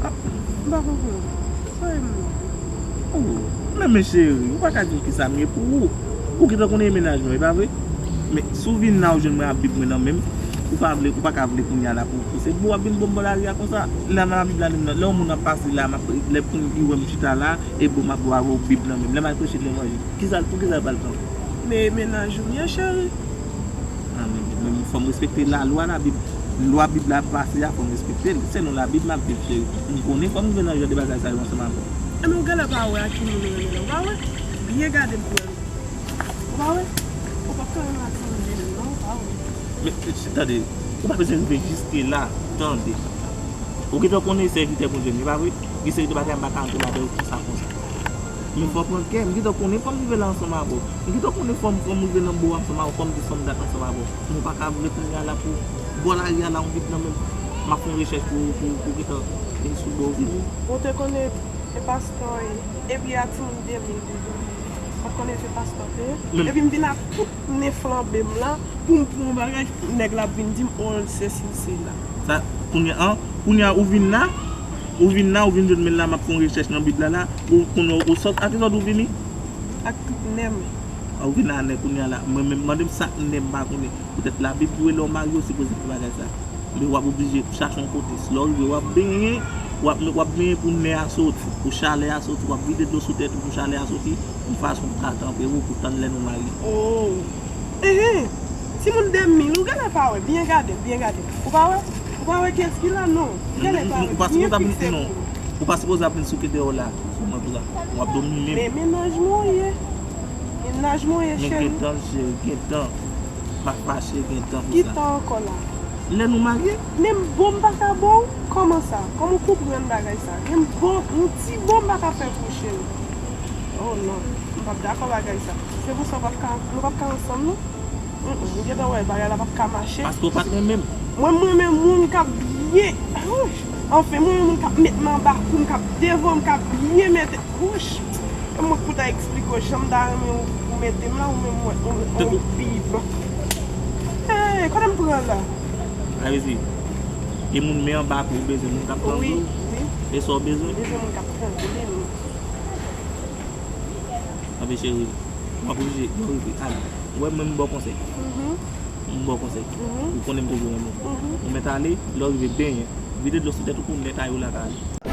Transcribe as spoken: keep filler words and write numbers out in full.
Ah, m pa konprann. Sa e m nan? Oh, men, men cheri, ou pa ka di m kisa m ye pou ou. Ou gentan konnen e mennaj mwen, e pa vre? Men si w vin la, ou jwenn mwen ak bib mwen nan men m, ou pa vle, ou pa ka vle kounye a la pou, pou se pou w ap vin bon bò lari a konsa. Lè m a bib la, lè m nan, lè yon moun ap pase la, m ap, lè pou li wè m chita la, e bon, m ap ba w bib nan men m. Lè m al preche, lè m manje. Kisa, pou kisa l pral pran? Men e mennaj ou m ye, cheri. Ah, men, men fò m respekte lalwa Labib. Lwa Bib la pase a, fò m respekte l. Selon Labib m ap viv, cheri. M konnen fò m rive nan jan de bagay sa yo ansanm avè w. Enben, ou genlè pa wè a ki moun ou renmen la, ou pa wè? Byen gade pou wè. Ou pa wè? Ou p ap ka renmen ak moun vini non, ou pa wè? Men, tande, ou pa bezwen rive jiske la, tande. Ou gentan konnen sèvitè Bondye m ye, pa vre? Gen seri de bagay m pa ka antre ladan yo konsa, konsa. Men fò w pran kè, m gentan konnen fò m rive la ansanm avè w. M gentan konnen fò m, fò m rive nan bò ansanm avè w, fò m desann dat ansanm avè w. Men w pa ka vle kounye a la pou bò lari a la, yon bib nan men m. M ap fè yon rechèch pou, pou, pou gentan vin sou do w vini. Ou te konnen e pastè w ye, epi a timoun de mil toujou. Ou konnen se pastè w te ye? Epi m vin ak tout nen flanbe m la, pou m pran yon bagay, nèg la ap vin di m, oh, l sesi, l sela. Sa, kounye a, kounye a, ou vin la, ou vin la, ou vin jwenn men la, m ap fè yon rechèch nan Bib la, la, ou konnen ou sòt, a ki zòd ou vini? Ak tout nen m. A, ou vin la nè kounye a la, mwen menm, mande m sa k nen m pa konnen. Poutèt Labib di w lè w marye, ou sipoze fè bagay sa. Men w ap oblije chache yon kote. Lè w rive, w ap benyen, w ap, w ap benyen pou nen a soti, pou chalè a soti, w ap vide dlo sou tèt ou pou chalè a soti, yon fason pou ka tanpere w pou tann lè nou marye. Oh! Enhen! Timoun de mil, ou genlè pa wè, byen gade, byen gade. Ou pa wè? Ou pa wè kiyès ki la, non. Ou genlè pa wè, byen fikse pou ou. Ou pa sipoze ap vin souke dèyè w la sou mwen konsa. W ap domine m. Men mennaj mwen w ye. Mennaj mwen w ye, cheri. Men gentan, cheri, gentan. Pa fache, gentan pou sa. Ki tan ankò la? Lè nou marye. Men m bon, m pa ka ba w? Kòman sa? Kòman w konprann bagay sa? Men m bon, yon ti bon m pa ka fè pou w, cheri. Oh non, m p ap dakò bagay sa. Se pou sa w p ap ka, nou p ap ka ansanm, non? Mm, mm, m gentan wè bagay la p ap ka mache. Paske w pa t renmen m. Mwen, m renmen moun k ap byen. Wouch! Anfen, m renmen moun k ap met m anba kou m, k ap devan m, k ap byen mete. Wouch! E mwen k pou ta eksplike w jan m ta renmen ou, ou mete m la, ou menm ou, ou, ou bib. Hey, kote m pran la? Sa vle di, e moun men anba kou, ou bezwen moun k ap trangle w? Wi, wi. E sa w bezwen? M bezwen moun k ap trangle m. Anben cheri, w ap oblije, lè w rive, ale. Ou wè mwen m ba w konsèy. Mhm. M ba w konsèy. Mhm. Ou konnen m toujou renmen w. Mhm. Ou mèt ale, lè w rive benyen. Vide dlo sou tèt ou pou nètaye w la ka ale.